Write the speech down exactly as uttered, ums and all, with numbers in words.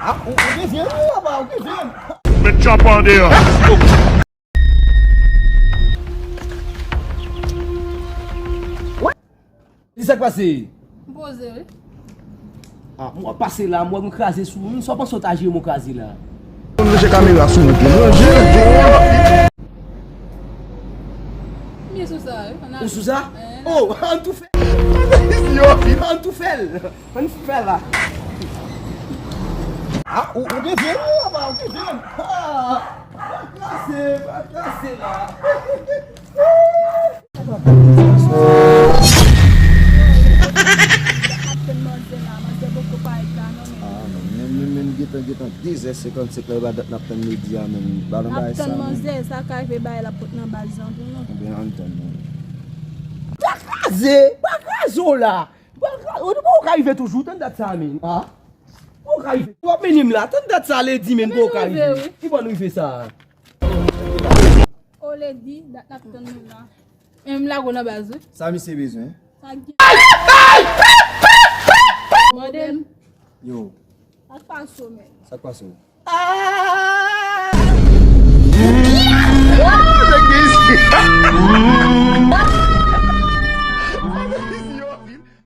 Ah, ou, ou bezwen, wi, papa, ou bezwen. Met tchòp an deyò. Ki sa k pase? M poze, wi. Ah, m wè w pase la, m wè m kraze sou ou. Sa w panse w ta jere m w kraze la? Mwen ranje kamera sou mwen, mwen ranje. M ye sou sa, wi. Ou sou sa? Eh. Oh, ann tou fè. Ann tou fè l. Ann fè la. Ah, ou, ou bezwen, wi, papa, ou bezwen. Ah, pa kraze, pa kraze la. Ap tann manzè la, manzè poko parèt la non, men. Ah, men, men, men, men, gentan, gentan de zè senkannsenk la, e pa dat n ap tann Medi a, men. N ap tann manzè, sa ka rive bagay la pot nan baz lan tou non. Ebyen, ann tann non. Pa kraze, pa kraze w la. Pa kraze, ou, ou ka rive toujou, tann dat sa, men. Ah. Ou ka rive. W ap mennen m la, tann dat sa, Lady, men, ou ka rive. Ki bò n rive sa? O Lady, dat n ap tann nou la. Men m lage w nan baz, wi. Sa misye bezwen? Sa gen. Mande m. Yo. Sa k pase w, men? Sa k pase w? Ah!